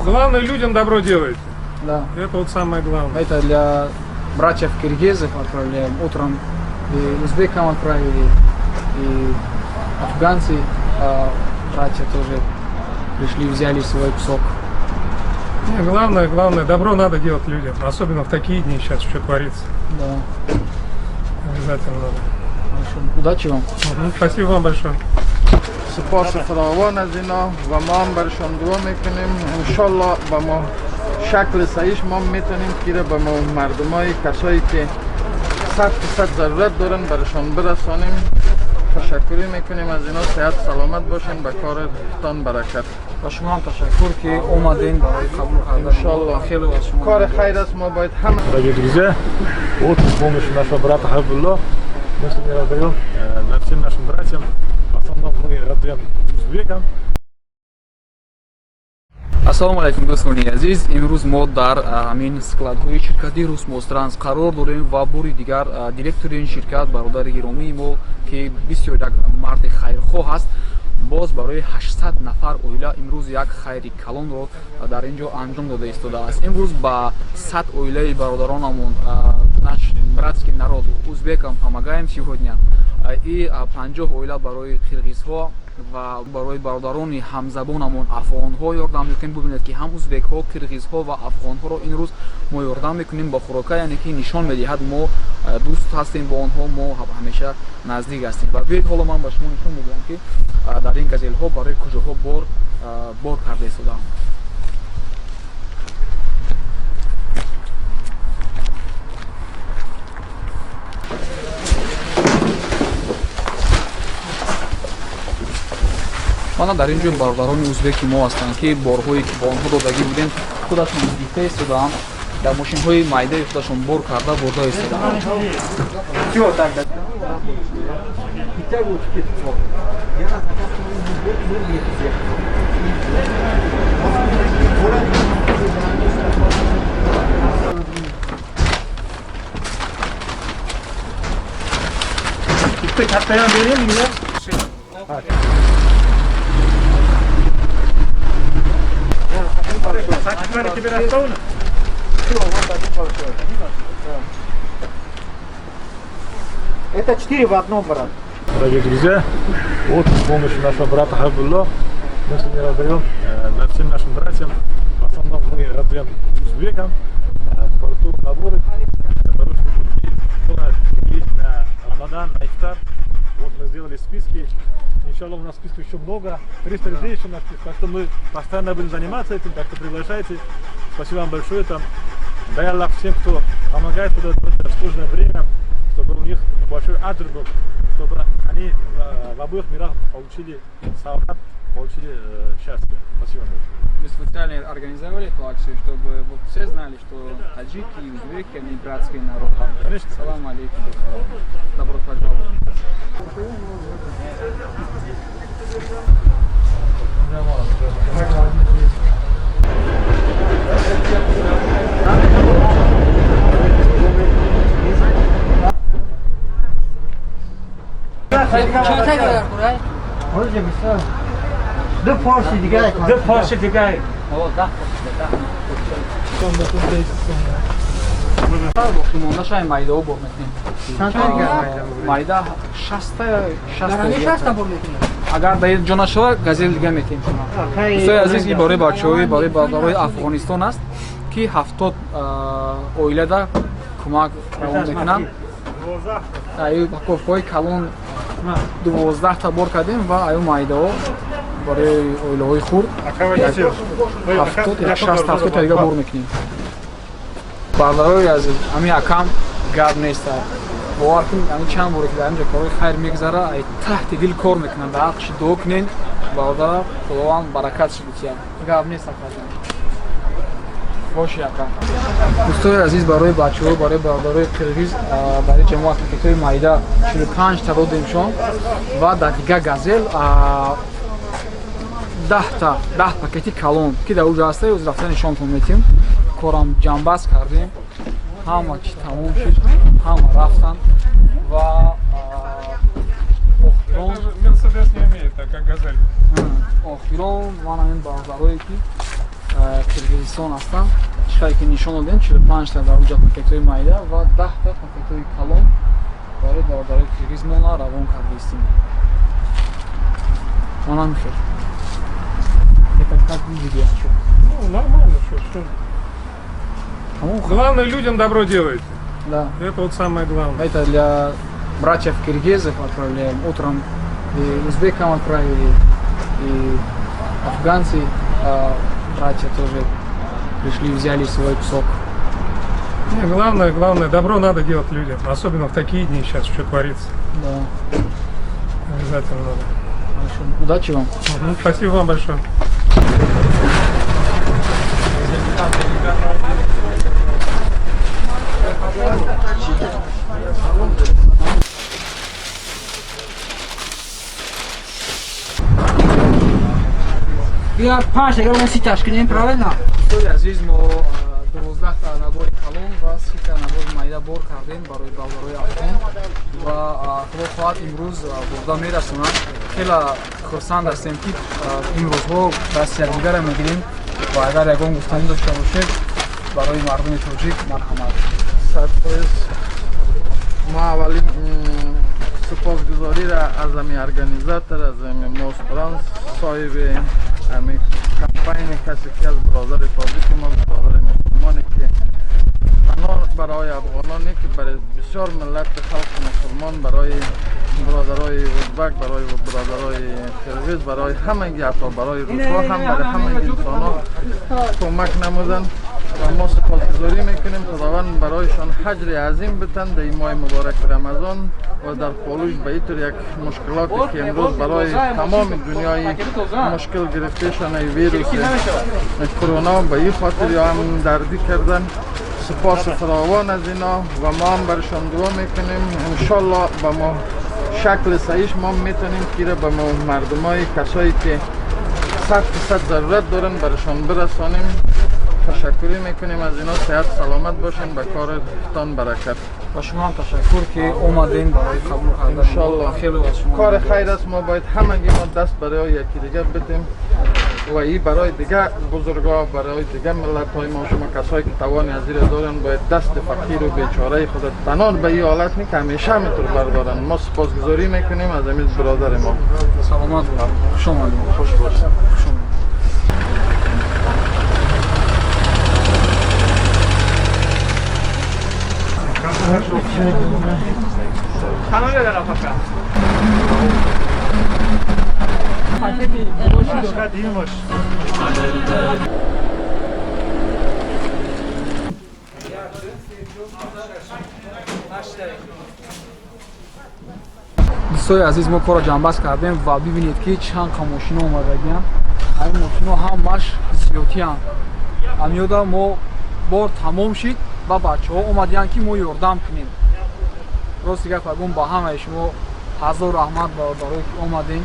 Главное, людям добро делаете. Да. Это вот самое главное. Это для братьев киргизов отправляем. Утром и узбекам отправили, и афганцы, братья тоже пришли, взяли свой кусок. Не, главное, главное, добро надо делать людям. Особенно в такие дни сейчас, что творится. Да. Обязательно надо. Хорошо. Удачи вам. Мгм. Спасибо вам большое. سپاس فراوان از اینا و ما هم برشان دعا میکنیم انشالله به ما شکل صحیح ما میتونیم که به ما مردمای کسایی که 100% ضرورت دارن برشان برسانیم. تشکری میکنیم از اینا. صحت سلامت باشین، به کارتان برکت. Ба шумо ҳам ташаккур, ки омадем барои қабул кардан. انشالله Хеле аз шумо کار خیر است، ما باید هم Дорогие друзья, вот с помощью нашего брата Хабибулло мы сегодня раздаем всем нашим братьям, в основном мы раздаем узбекам. Ассалому алайкум, дӯстони азиз. Имрӯз мо дар ҳамин складҳои ширкати Русмостранс қарор дорем ва бори дигар директори ин ширкат, бародари гиромии мо, ки бисёр як марди хайрхоҳ аст, боз барои 800 нафар оила имрӯз як хайри калонро дар ин ҷо анҷом дода истодааст. Имрӯз ба 100 оилаи бародаронамон, наш братский народ, узбекам помогаем сегодня, и 50 оила барои қирғизҳо ва барои бародарони ҳамзабонамон афғонҳо ёрдам мекунем. Бубинед, ки ҳам узбекҳо, қирғизҳо ва афғонҳоро ин рӯз мо ёрдам мекунем бо хӯрока, яъне ки нишон медиҳад, мо дӯст ҳастем бо онҳо, мо ҳамеша наздик ҳастем. Ва биёед, ҳоло ман ба шумо нишон медиҳам, ки дар ин газелҳо барои куҷоҳо бор карда истодаам. Мана дар ин ҷо бародарони узбеки мо ҳастанд, ки борҳое ки ба онҳо додагӣ будем, худашон гирифта истодаанд, дар мошинҳои майдаи худашон бор карда бурда истодаанд. Bitta katta ham beraymi bunga? Sakkiz berasizmi uni? Это 4 в одном, брат. Дорогие друзья, вот с помощью нашего брата Хабибулло мы сегодня раздаем всем нашим братьям, в основном мы раздаем узбекам, продуктовые наборы, для того, чтобы есть, есть на Рамадан, на ифтар. Вот мы сделали списки. Иншаллах, у нас списков еще много, 300 людей еще на списке, так что мы постоянно будем заниматься этим, так что приглашайте. Спасибо вам большое. Там. Дай Аллах всем, кто помогает в это сложное время, чтобы у них большой аджр был, чтобы они в обоих мирах получили саадат, получили счастье. Спасибо вам большое. Мы специально организовали эту акцию, чтобы вот все знали, что таджики и узбеки, они братский народ. Конечно. Салам алейкум. Добро пожаловать. Ду порши дига. Ду порши дига. О, да, да. Боқимондаша майдао бор мекунем. Майда 60-та, 60-та бор мекунем. Агар дар ҷо нашава, газел дига метем шумо. Дӯстои азиз, ин барои бачаҳои, барои бародарои Афғонистон аст, ки 70 оилада кӯмак равон мекунанд. Аю упаковкаҳои калон 12-та бор кардем ва аю майдао барои оилаҳои хурд 70, як 60, 70-та дига бор мекунем. Бародарои азиз, ҳамин акам гап нест. Бовар кунед, ҳамин чанд боре ки дар инҷо корҳои хайр мегузара, ай таҳти дил кор мекунанд. Дар ҳаққи дуо кунед, бародара, Худованд баракатш битиҳад. Гап нест, акаҷон. Боши, ака. Дӯстои азиз, барои бачаҳо, барои бародарои қирғиз дар ин ҷамоат пакетҳои майда 45-та додемшон ва дар дигар газел 10-та, 10 пакети калон, ки дар уҷо ҳаста, ӯз рафта нишонтон метиҳем. Корам ҷамъбаст кардем, ҳама чи тамом шуд, ҳама рафтанд ва охирон Мерседес не умеет, так как газель. Охирон ман ҳамин бародарое ки Қирғизистон ҳастанд. Чӣ қадр ки нишон додем, 45 та дар уҷа пакетҳои майда ва 10 та пакетҳои калон барои бародарои қирғизмона равон кардаистем. Манам хел. Это как видели? Ну, нормально, что, что. Тамом. Главное, людям добро делаете. Да. Это вот самое главное. Это для братьев киргизов отправляем. Утром и узбекам отправили, и афганцы, братья тоже пришли, взяли свой кусок. Не, главное, главное, добро надо делать людям. Особенно в такие дни сейчас, что творится. Да. Обязательно надо. Хорошо. Удачи вам. Мгм. Спасибо вам большое. Я панҷ агар мо ситаш кунем, правильно? Дӯстони азиз, мо 12 та набори калон ва 30 та набори майда бор кардем барои бародарои афғон ва худо хоҳад, имрӯз бурда мерасонанд. Хеле хурсанд ҳастем, ки имрӯзҳо дасти якдигарро мегирем ва агар ягон гуфтанӣ дошта бошед барои мардуми тоҷик, марҳамат. 100%. ما اولین سپاسگزاری را از امی organisator، از امی موسترانس، صاحب امی کمپین، کسی که از برادر تاجیک ما، برادر مسلمانی که تنها برای افغانان نه که برای بسیار ملت خلق مسلمان، برای برادرای ازبک، برای برادرای قرغیز، برای همگی، حتی برای روس‌ها هم، برای همه انسان ها کمک نمودن و ما سپاسگزاری میکنیم. خداوند برایشان اجر عظیم بتن در این ماه مبارک رمضان و در پالوش به اینطور یک مشکلاتی که امروز برای تمام دنیای مشکل گرفته شدن، ویروس کرونا، به این خاطر یا هم دردی کردن. سپاس فراوان از اینا و ما هم برشان دعا میکنیم. انشالله به ما شکل صحیح ما میتونیم که به ما مردمای کسایی که 100% ضرورت دارن برشان برسانیم. تشکری میکنیم از اینا. صحت سلامت باشین، به کارتان برکت. Ба шумо ҳам ташаккур, ки омадем барои қабул кардан. انشالله. Хеле аз шумо کار خیر است. ما باید همگی ما دست برای یکی دیگه بدیم و این برای دیگه بزرگا، برای دیگه ملت های ما، شما کسایی که توان از زیر دارن باید دست فقیر و بیچاره خود تنها به این حالت نی که همیشه همینطور بردارن. ما سپاسگزاری میکنیم از همین برادر ما. Саломат бошед, хуш омадед. خوش باشید. Хуш омадед. Дӯстои азиз, мо корро ҷамъбаст кардем ва бибинед, ки чанд қа мошино омадагиам. Ҳамин мошино ҳамаш зиёдтианд. Ҳамёда мо бор тамом шид ва бачаҳо омадиянд, ки мо ёрдам кунем. Рости гап агум, ба ҳамаи шумо ҳазор раҳмат, бародарое ки омадем.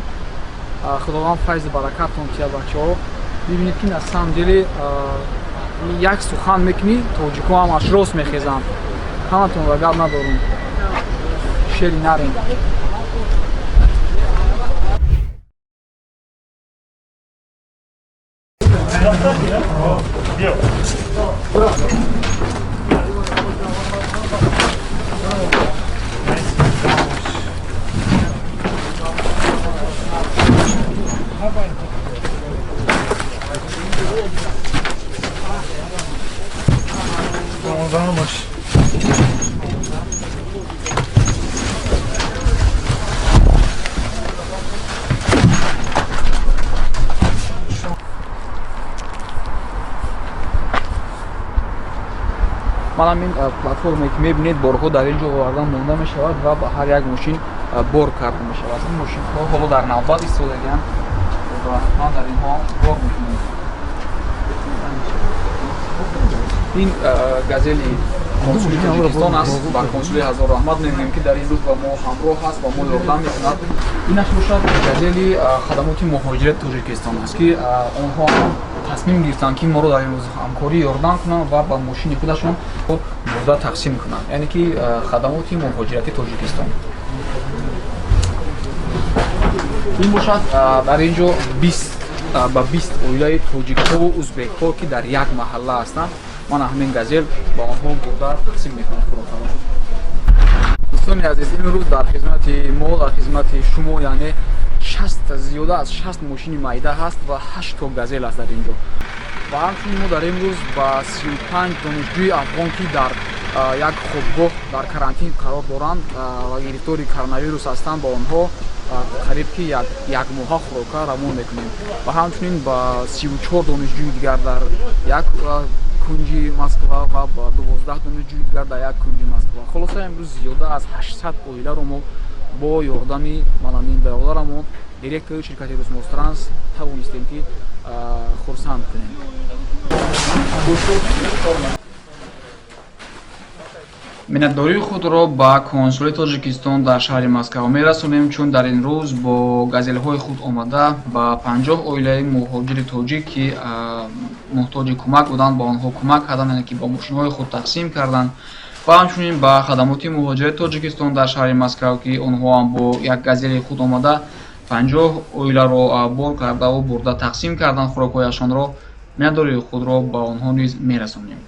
Худованд файзи баракаттон тия. Бачаҳо, бибинед, ки на самом деле як сухан мекунӣ, тоҷикҳо ҳамаш рост мехезанд. Ҳаматонро гап надорум, шери нарем. Vamos. Манам ин платформе ки мебинед, борҳо дар ин ҷо овардан монда мешавад ва ба ҳар як мошин бор карда мешавад. Ин мошинҳо ҳоло дар навбат истодагианд ва ман дар инҳо бор мекунем. Ин газели консули Тоҷикистон аст. Ба консули ҳазор раҳмат мегӯем, ки дар ин рӯз ба мо ҳамроҳ аст ва мо ёрдам мекунад. Инаш бошад, газели хадамоти муҳоҷирати Тоҷикистон аст, ки онҳо ҳам тасмим гирифтанд, ки моро дар ин рӯз ҳамкорӣ ёрдам кунанд ва ба мошини худашон бурда тақсим кунанд, яъне ки хадамоти муҳоҷирати Тоҷикистон. Ин бошад, дар ин ҷо 20 Ба 20 оилаи тоҷикҳову узбекҳо, ки дар як маҳалла ҳастанд, ман ҳамин Газел ба онҳо бурда тақсим мекунам хӯрокаро. Дӯстони азиз, имрӯз дар хизмати мо, дар хизмати шумо, яъне 60, зиёда аз 60 мошини майда ҳаст ва ҳашто Газел аст дар ин ҷо. Ва ҳамчунин мо дар имрӯз ба 35 донишҷӯи афғон, ки дар як хобгоҳ дар карантин қарор доранд ва гирифтори коронавирус ҳастанд, ба онҳо қариб ки якмоҳа хӯрока равон мекунем. Ва ҳамчунин ба 34 донишҷӯи дигар дар як кунҷи Москва ва ба 12 донишҷӯи дигар дар як кунҷи Москва. Хулоса, имрӯз зиёда аз 800 оиларо мо бо ёрдами манамин бародарамон, директори ширкати Русмостранс, тавонистем, ки хурсанд кунем. Миннатдории худро ба консули Тоҷикистон дар шаҳри Москав мерасонем, чун дар ин рӯз бо Газелҳои худ омада, ба 50 оилаи муҳоҷири тоҷик, ки муҳтоҷи кӯмак буданд, ба онҳо кӯмак карданд, яъне ки бо мошинҳои худ тақсим карданд. Ва ҳамчунин ба хадамоти муҳоҷирати Тоҷикистон дар шаҳри Москав, ки онҳо ҳам бо як Газели худ омада, 50 оиларо бор кардаву бурда тақсим карданд хӯрокҳояшонро. Миннатдории худро ба онҳо низ мерасонем.